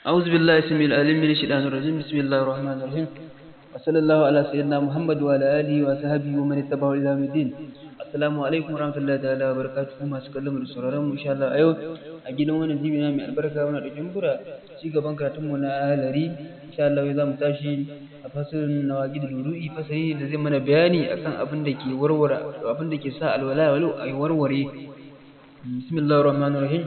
أعوذ بالله السميع العليم من الشيطان الرجيم. بسم الله الرحمن الرحيم، وصلى الله على سيدنا محمد وعلى آله وصحبه ومن اتبعه إلى يوم الدين. Assalamu alaikum warahmatullahi ta'ala wabarakatuhu. Masu kallon mu da sauraron mu, insha Allah a yau a gidan wannan TV na mai albarka muna ɗauke muku da ci gaban karatun mu na Ahlari. Insha Allah yau zamu tashi a fasalin nawaqidul wudu'i, fasali da zai mana bayani akan abin da ke warware, abin da ke sa alwala walau ay warware. Bismillahir rahmanir rahim.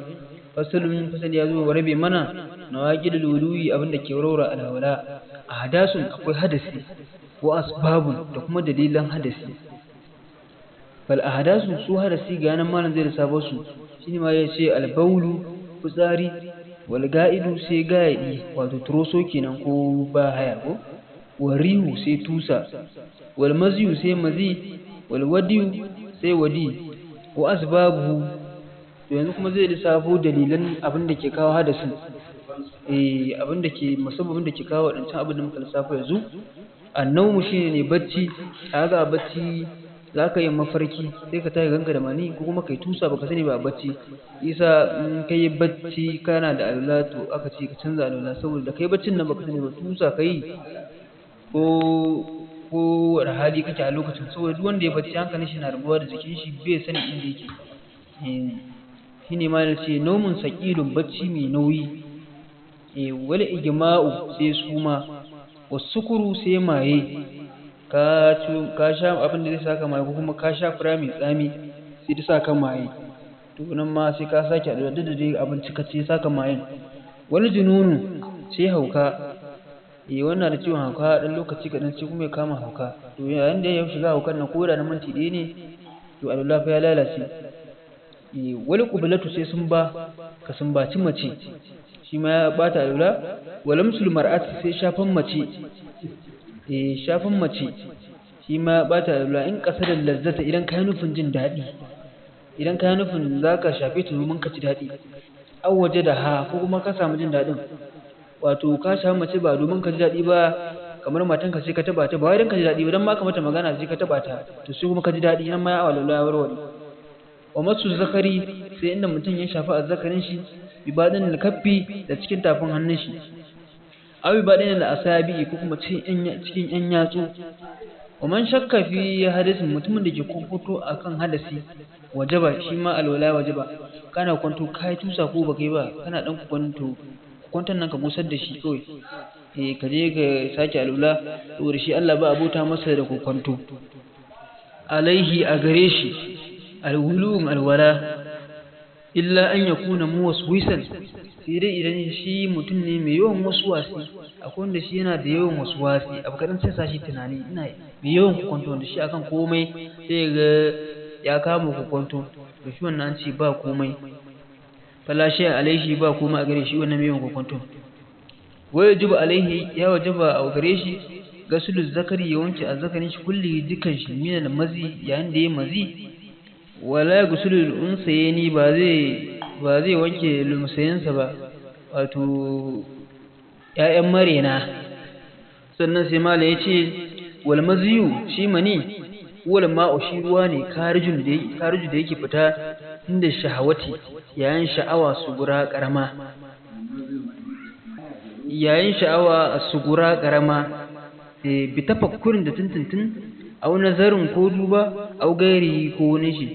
Fasalun, fasali ya zo rabe mana nawaqidul wudu'i, abin da ke warware alwala. A hadasun, akwai hadasi, wa asbabun, da kuma dalilan hadasi. Fal ahdasu, su hadasi ga nan malam zai lissafo su. Shine ma ya ce albaulu, fitsari, wal ga'idu, sai ga'idi, wato turoso kenan ko ba haya ko, wal rihu, sai tusa, wal maziyu, sai mazi, wal wadiyu, sai wadi. Wa asbabuhu, to yanzu kuma zai lissafo dalilan abin da ke kawo hadasin, abin da ke musabbabin da ke kawo waɗancan abin da muka lissafo yanzu. Annawmu, shine ne bacci. Kaga a bacci za ka yi mafarki, sai ka tashi ganka da mani, ko kuma kai tusa baka sani ba a bacci. Isa in ka yi bacci kana da alwala, to aka ce ka canza alwala, saboda da kai baccin nan baka sani ba tusa ka yi ko wani hali kake a lokacin. Saboda duk wanda ya bacci, hankalin shi na rabuwa da jikin shi, bai sani inda yake. Shine ma ce naumun saƙilun, bacci mai nauyi. Wal igma'u, sai suma, wasukuru, sai maye. Ka sha abin da zai saka maye, ko kuma ka sha fura mai tsami sai ta saka maye, to nan ma sai ka sake alwala, duk da dai abinci ka ci saka mayen. Wani jununu, sai hauka. Wannan da ciwon hauka dan lokaci kaɗan sai kuma ya kama hauka. To yayin da ya shiga haukan nan, ko da na minti 1 ne, to alwala fa ya lalace. Wani qublatu, sai sun ba ka sumbaci mace, shi ma ya bata alwala. Walamsul mar'ati, sai shafan mace. Shafan mace shi ma ya bata alwala, in da lazzata, idan ka nufin jin daɗi, idan ka nufin zaka shafe ta domin ka ji daɗi, aw waje da ha, ko kuma ka samu jin daɗin. Wato ka shafi mace ba domin ka ji daɗi ba, kamar matanka sai ka taba ta, ba wai dan ka ji daɗi ba, dan ma ka mata magana sai ka taba ta, to sai kuma ka ji daɗi, nan ma ya alwala ya warware. Wa masu zakari, sai inda mutum ya shafi azzakarin shi, bi badin kaffi, da cikin tafin hannun shi, aw bi badin al-asabi, ko kuma cikin yan yatsu. Wa man shakka fi hadasin, mutumin da ke kokoto akan hadasi, wajaba, shi ma alwala wajaba. Kana kwanto kai tusa ko baka yi ba, kana dan kwanto kwanton nan, ka gusar da shi kawai, ka je ka sake alwala, saboda shi Allah ba abota masa da kokonto. Alaihi, a gare shi, alwulun, alwala, illa an yakuna muwaswisan, sai dai idan shi mutum ne mai yawan waswasi. Akwai wanda shi yana da yawan waswasi, abu kaɗan sai sa shi tunani, ina mai yawan kokonto, wanda shi akan komai sai ga ya kama kokonto. To shi wannan an ce ba komai, fala shay alaihi, ba komai a gare shi wannan mai yawan kokonto. Wa yajibu alaihi, ya wajaba a gare shi, gasulu zakari, ya wanke azzakarin shi, kulli, dukan shi, min mazi, yayin da ya mazi. Wala gusulu unsayni, ba zai wanke lumsayensa ba, wato ƴaƴan marena. Sannan sai mala ya ce wal maziyu, shi mani, wal ma'u, shi ruwa ne, karijun da kariju da yake fita inda shahawati, yayin sha'awa sugura karama, yayin sha'awa sugura karama, bi tafakkurin, da tuntuntun, au nazarin, ko duba, au gairi, ko wani shi.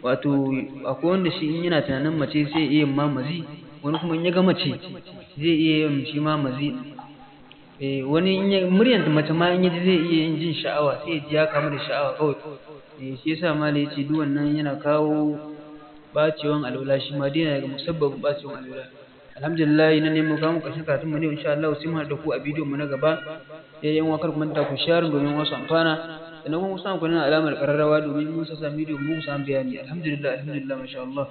Wato akwai wanda shi in yana tunanin mace sai iya ma mazi, wani kuma in ya ga mace zai iya yin shi ma mazi. Wani in ya muryar mace ma in ya ji zai iya yin jin sha'awa, sai ya ji ya kamu da sha'awa kawai. Shi yasa ma ya ce duk wannan yana kawo bacewan alwala, shi ma dai yana daga musabbabin bacewan alwala. Alhamdulillah, nan ne mu kawo ƙarshen karatun mu ne. Insha Allah sai mu haɗu da ku a bidiyon mu na gaba. Sai yan uwa, kar ku manta ku share domin wasu amfana, sannan kuma ku samu ku nuna alamar ƙararrawa domin mun sasa bidiyo mu samu bayani. Alhamdulillah, alhamdulillah, masha Allah.